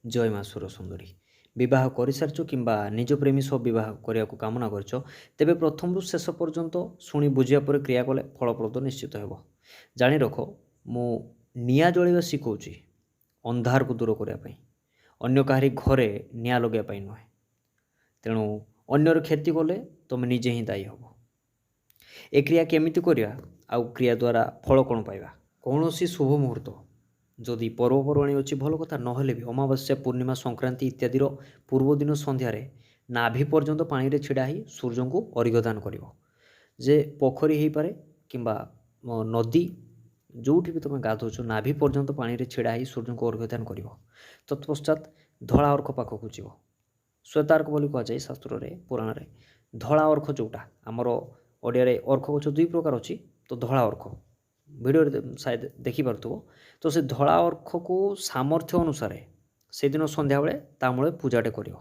ଜୟ ମା ସୁରସୁନ୍ଦରୀ। ବିବାହ କରିସାରିଛ କିମ୍ବା ନିଜ ପ୍ରେମୀ ସହ ବିବାହ କରିବାକୁ କାମନା କରିଛ, ତେବେ ପ୍ରଥମରୁ ଶେଷ ପର୍ଯ୍ୟନ୍ତ ଶୁଣି ବୁଝିବା ପରେ କ୍ରିୟା କଲେ ଫଳପ୍ରଦ ନିଶ୍ଚିତ ହେବ। ଜାଣି ରଖ, ମୁଁ ନିଆଁ ଜଳିବା ଶିଖଉଛି ଅନ୍ଧାରକୁ ଦୂର କରିବା ପାଇଁ, ଅନ୍ୟ କାହାରି ଘରେ ନିଆଁ ଲଗାଇବା ପାଇଁ ନୁହେଁ। ତେଣୁ ଅନ୍ୟର କ୍ଷତି କଲେ ତୁମେ ନିଜେ ହିଁ ଦାୟୀ ହେବ। ଏ କ୍ରିୟା କେମିତି କରିବା ଆଉ କ୍ରିୟା ଦ୍ୱାରା ଫଳ କ'ଣ ପାଇବା? କୌଣସି ଶୁଭ ମୁହୂର୍ତ୍ତ ଯଦି ପର୍ବପର୍ବାଣୀ ଅଛି ଭଲ କଥା, ନହେଲେ ବି ଅମାବାସ୍ୟା, ପୂର୍ଣ୍ଣିମା, ସଂକ୍ରାନ୍ତି ଇତ୍ୟାଦିର ପୂର୍ବଦିନ ସନ୍ଧ୍ୟାରେ ନାଭି ପର୍ଯ୍ୟନ୍ତ ପାଣିରେ ଛିଡ଼ା ହେଇ ସୂର୍ଯ୍ୟଙ୍କୁ ଅର୍ଘ୍ୟଦାନ କରିବ। ଯେ ପୋଖରୀ ହେଇପାରେ କିମ୍ବା ନଦୀ, ଯେଉଁଠି ବି ତୁମେ ଗାଧୋଉଛ, ନାଭି ପର୍ଯ୍ୟନ୍ତ ପାଣିରେ ଛିଡ଼ା ହେଇ ସୂର୍ଯ୍ୟଙ୍କୁ ଅର୍ଘ୍ୟଦାନ କରିବ। ତତ୍ପଶ୍ଚାତ ଧଳା ଅର୍କ ପାଖକୁ ଯିବ। ଶ୍ୱେତାର୍କ ବୋଲି କୁହାଯାଏ ଶାସ୍ତ୍ରରେ, ପୁରାଣରେ। ଧଳା ଅର୍କ ଯେଉଁଟା, ଆମର ଓଡ଼ିଆରେ ଅର୍କ ଗଛ ଦୁଇ ପ୍ରକାର ଅଛି, ତ ଧଳା ଅର୍କ ଭିଡ଼ିଓରେ ସାୟଦ ଦେଖିପାରୁଥିବ। ତ ସେ ଧଳା ଅର୍କକୁ ସାମର୍ଥ୍ୟ ଅନୁସାରେ ସେଦିନ ସନ୍ଧ୍ୟାବେଳେ ତା ମୂଳେ ପୂଜାଟେ କରିବ।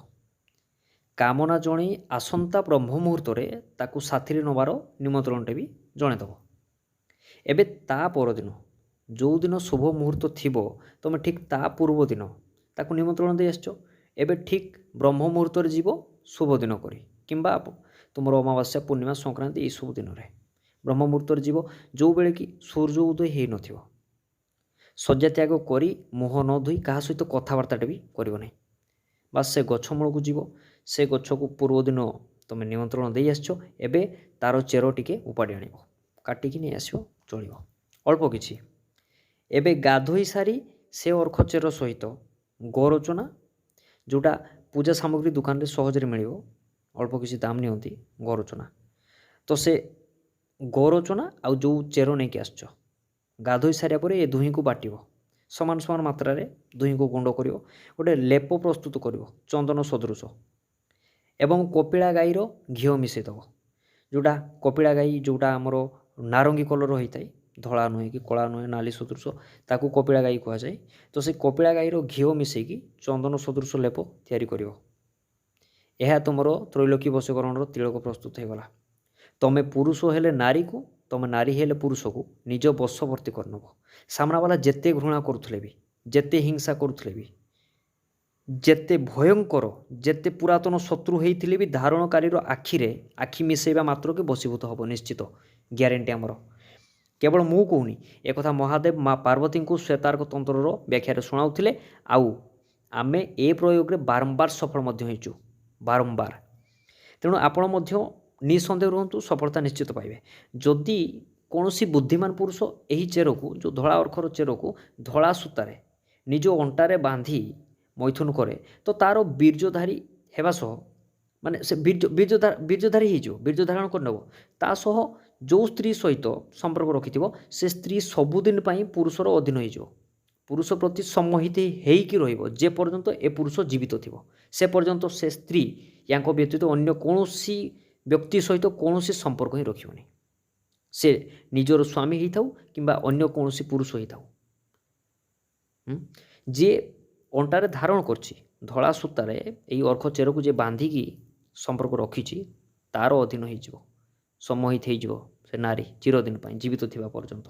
କାମନା ଜଣେଇ ଆସନ୍ତା ବ୍ରହ୍ମ ମୁହୂର୍ତ୍ତରେ ତାକୁ ସାଥିରେ ନେବାର ନିମନ୍ତ୍ରଣଟେ ବି ଜଣେଇଦେବ। ଏବେ ତା ପରଦିନ ଯେଉଁଦିନ ଶୁଭ ମୁହୂର୍ତ୍ତ ଥିବ, ତୁମେ ଠିକ୍ ତା ପୂର୍ବ ଦିନ ତାକୁ ନିମନ୍ତ୍ରଣ ଦେଇ ଆସିଛ। ଏବେ ଠିକ୍ ବ୍ରହ୍ମ ମୁହୂର୍ତ୍ତରେ ଯିବ ଶୁଭ ଦିନ କରି, କିମ୍ବା ତୁମର ଅମାବାସ୍ୟା, ପୂର୍ଣ୍ଣିମା, ସଂକ୍ରାନ୍ତି ଏଇସବୁ ଦିନରେ ବ୍ରହ୍ମ ମୁହୂର୍ତ୍ତରେ ଯିବ, ଯେଉଁବେଳେ କି ସୂର୍ଯ୍ୟ ଉଦୟ ହେଇନଥିବ। ଶଯ୍ୟା ତ୍ୟାଗ କରି ମୁହଁ ନ ଧୋଇ କାହା ସହିତ କଥାବାର୍ତ୍ତାଟା ବି କରିବ ନାହିଁ। ବାସ୍, ସେ ଗଛ ମୂଳକୁ ଯିବ। ସେ ଗଛକୁ ପୂର୍ବଦିନ ତୁମେ ନିମନ୍ତ୍ରଣ ଦେଇ ଆସିଛ। ଏବେ ତା'ର ଚେର ଟିକେ ଉପାଡ଼ି ଆଣିବ, କାଟିକି ନେଇ ଆସିବ, ଚଳିବ, ଅଳ୍ପ କିଛି। ଏବେ ଗାଧୋଇ ସାରି ସେ ଅର୍ଖ ଚେର ସହିତ ଗୋରୋଚନା, ଯେଉଁଟା ପୂଜା ସାମଗ୍ରୀ ଦୋକାନରେ ସହଜରେ ମିଳିବ, ଅଳ୍ପ କିଛି ଦାମ ନିଅନ୍ତି ଗୋରୋଚନା। ତ ସେ ଗୋରୋଚନା ଆଉ ଯେଉଁ ଚେର ନେଇକି ଆସିଛ, ଗାଧୋଇ ସାରିବା ପରେ ଏ ଦୁହିଁକୁ ବାଟିବ। ସମାନ ସମାନ ମାତ୍ରାରେ ଦୁହିଁକୁ ଗୁଣ୍ଡ କରିବ। ଗୋଟେ ଲେପ ପ୍ରସ୍ତୁତ କରିବ ଚନ୍ଦନ ସଦୃଶ ଏବଂ କପିଳା ଗାଈର ଘିଅ ମିଶାଇ ଦେବ। ଯେଉଁଟା କପିଳା ଗାଈ, ଯେଉଁଟା ଆମର ନାରଙ୍ଗୀ କଲର୍ ହୋଇଥାଏ, ଧଳା ନୁହେଁ କି କଳା ନୁହେଁ, ନାଲି ସଦୃଶ, ତାକୁ କପିଳା ଗାଈ କୁହାଯାଏ। ତ ସେ କପିଳା ଗାଈର ଘିଅ ମିଶାଇକି ଚନ୍ଦନ ସଦୃଶ ଲେପ ତିଆରି କରିବ। ଏହା ତୁମର ତ୍ରୈଲୋକ୍ୟ ବଶୀକରଣର ତିଳକ ପ୍ରସ୍ତୁତ ହୋଇଗଲା। ତମେ ପୁରୁଷ ହେଲେ ନାରୀକୁ, ତମେ ନାରୀ ହେଲେ ପୁରୁଷକୁ ନିଜ ବଶବର୍ତ୍ତୀ କରିନେବ। ସାମ୍ନାବାଲା ଯେତେ ଘୃଣା କରୁଥିଲେ ବି, ଯେତେ ହିଂସା କରୁଥିଲେ ବି, ଯେତେ ଭୟଙ୍କର, ଯେତେ ପୁରାତନ ଶତ୍ରୁ ହେଇଥିଲେ ବି, ଧାରଣକାରୀର ଆଖିରେ ଆଖି ମିଶାଇବା ମାତ୍ରକେ ବଶୀଭୂତ ହେବ ନିଶ୍ଚିତ, ଗ୍ୟାରେଣ୍ଟି ଆମର। କେବଳ ମୁଁ କହୁନି, ଏକଥା ମହାଦେବ ମା ପାର୍ବତୀଙ୍କୁ ଶ୍ୱେତାର୍କ ତନ୍ତ୍ରର ବ୍ୟାଖ୍ୟାରେ ଶୁଣାଉଥିଲେ। ଆଉ ଆମେ ଏ ପ୍ରୟୋଗରେ ବାରମ୍ବାର ସଫଳ ମଧ୍ୟ ହେଇଛୁ, ବାରମ୍ବାର। ତେଣୁ ଆପଣ ମଧ୍ୟ ନିଃସନ୍ଦେହ ରୁହନ୍ତୁ, ସଫଳତା ନିଶ୍ଚିତ ପାଇବେ। ଯଦି କୌଣସି ବୁଦ୍ଧିମାନ ପୁରୁଷ ଏହି ଚେରକୁ, ଯେଉଁ ଧଳା ଅର୍ଖର ଚେରକୁ ଧଳା ସୂତାରେ ନିଜ ଅଣ୍ଟାରେ ବାନ୍ଧି ମୈଥୁନ କରେ, ତ ତା'ର ବୀର୍ଯ୍ୟଧାରୀ ହେବା ସହ, ମାନେ ସେ ବୀର୍ଯ୍ୟଧାରୀ ହେଇଯିବ, ବୀର୍ଯ୍ୟ ଧାରଣ କରିନେବ। ତା ସହ ଯେଉଁ ସ୍ତ୍ରୀ ସହିତ ସମ୍ପର୍କ ରଖିଥିବ, ସେ ସ୍ତ୍ରୀ ସବୁଦିନ ପାଇଁ ପୁରୁଷର ଅଧୀନ ହେଇଯିବ। ପୁରୁଷ ପ୍ରତି ସମ୍ମୋହିତ ହେଇକି ରହିବ। ଯେ ପର୍ଯ୍ୟନ୍ତ ଏ ପୁରୁଷ ଜୀବିତ ଥିବ, ସେ ପର୍ଯ୍ୟନ୍ତ ସେ ସ୍ତ୍ରୀ ୟାଙ୍କ ବ୍ୟତୀତ ଅନ୍ୟ କୌଣସି ବ୍ୟକ୍ତି ସହିତ କୌଣସି ସମ୍ପର୍କ ହିଁ ରଖିବନି, ସେ ନିଜର ସ୍ୱାମୀ ହେଇଥାଉ କିମ୍ବା ଅନ୍ୟ କୌଣସି ପୁରୁଷ ହେଇଥାଉ। ଯିଏ ଅଣ୍ଟାରେ ଧାରଣ କରିଛି, ଧଳା ସୂତାରେ ଏଇ ଅର୍ଖ ଚେରକୁ ଯିଏ ବାନ୍ଧିକି ସମ୍ପର୍କ ରଖିଛି, ତାର ଅଧୀନ ହେଇଯିବ, ସମ୍ମୋହିତ ହେଇଯିବ ସେ ନାରୀ ଚିରଦିନ ପାଇଁ, ଜୀବିତ ଥିବା ପର୍ଯ୍ୟନ୍ତ।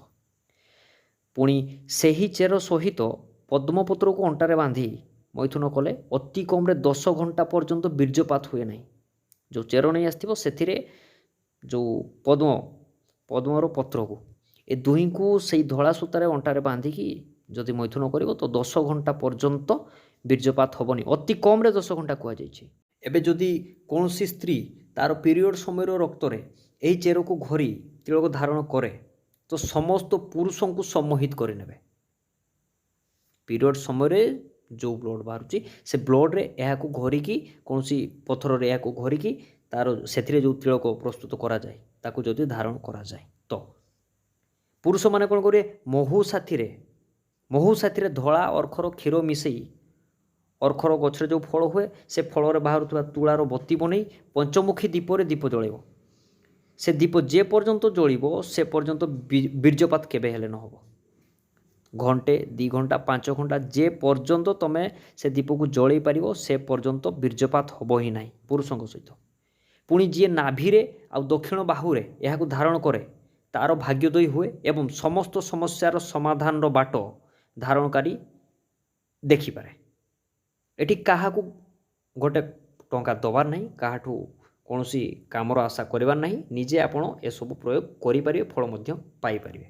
ପୁଣି ସେହି ଚେର ସହିତ ପଦ୍ମପତ୍ରକୁ ଅଣ୍ଟାରେ ବାନ୍ଧି ମୈଥୁନ କଲେ ଅତି କମ୍ରେ 10 ଘଣ୍ଟା ପର୍ଯ୍ୟନ୍ତ ବୀର୍ଯ୍ୟପାତ ହୁଏ ନାହିଁ। ଯେଉଁ ଚେର ନେଇ ଆସିଥିବ, ସେଥିରେ ଯେଉଁ ପଦ୍ମର ପତ୍ରକୁ, ଏ ଦୁହିଁଙ୍କୁ ସେଇ ଧଳା ସୂତାରେ ଅଣ୍ଟାରେ ବାନ୍ଧିକି ଯଦି ମୈଥୁନ କରିବ, ତ 10 ଘଣ୍ଟା ପର୍ଯ୍ୟନ୍ତ ବୀର୍ଯ୍ୟପାତ ହେବନି। ଅତି କମ୍ରେ 10 ଘଣ୍ଟା କୁହାଯାଇଛି। ଏବେ ଯଦି କୌଣସି ସ୍ତ୍ରୀ ତାର ପିରିୟଡ଼ ସମୟର ରକ୍ତରେ ଏହି ଚେରକୁ ଘୋରି ତିଳକ ଧାରଣ କରେ, ତ ସମସ୍ତ ପୁରୁଷଙ୍କୁ ସମ୍ମୋହିତ କରିନେବେ। ପିରିୟଡ଼ ସମୟରେ ଯେଉଁ ବ୍ଲଡ଼ ବାହାରୁଛି, ସେ ବ୍ଲଡ଼ରେ ଏହାକୁ ଘୋରିକି, କୌଣସି ପଥରରେ ଏହାକୁ ଘୋରିକି ତାର ସେଥିରେ ଯେଉଁ ତିଳକ ପ୍ରସ୍ତୁତ କରାଯାଏ, ତାକୁ ଯଦି ଧାରଣ କରାଯାଏ, ତ ପୁରୁଷମାନେ କ'ଣ କରିବେ? ମହୁ ସାଥିରେ ଧଳା ଅର୍ଖର କ୍ଷୀର ମିଶାଇ, ଅର୍ଖର ଗଛରେ ଯେଉଁ ଫଳ ହୁଏ, ସେ ଫଳରେ ବାହାରୁଥିବା ତୁଳାର ବତୀ ବନେଇ ପଞ୍ଚମୁଖୀ ଦୀପରେ ଦୀପ ଜଳାଇବ। ସେ ଦୀପ ଯେ ପର୍ଯ୍ୟନ୍ତ ଜଳିବ, ସେ ପର୍ଯ୍ୟନ୍ତ ବୀର୍ଯ୍ୟପାତ କେବେ ହେଲେ ନ ହେବ। ଘଣ୍ଟେ, 2 ଘଣ୍ଟା, 5 ଘଣ୍ଟା, ଯେ ପର୍ଯ୍ୟନ୍ତ ତୁମେ ସେ ଦୀପକୁ ଜଳେଇ ପାରିବ, ସେ ପର୍ଯ୍ୟନ୍ତ ବୀର୍ଯ୍ୟପାତ ହେବ ହିଁ ନାହିଁ ପୁରୁଷଙ୍କ ସହିତ। ପୁଣି ଯିଏ ନାଭିରେ ଆଉ ଦକ୍ଷିଣ ବାହୁରେ ଏହାକୁ ଧାରଣ କରେ, ତାର ଭାଗ୍ୟୋଦୟ ହୁଏ ଏବଂ ସମସ୍ତ ସମସ୍ୟାର ସମାଧାନର ବାଟ ଧାରଣକାରୀ ଦେଖିପାରେ। ଏଠି କାହାକୁ ଗୋଟେ ଟଙ୍କା ଦେବାର ନାହିଁ, କାହାଠୁ କୌଣସି କାମର ଆଶା କରିବାର ନାହିଁ। ନିଜେ ଆପଣ ଏସବୁ ପ୍ରୟୋଗ କରିପାରିବେ, ଫଳ ମଧ୍ୟ ପାଇପାରିବେ।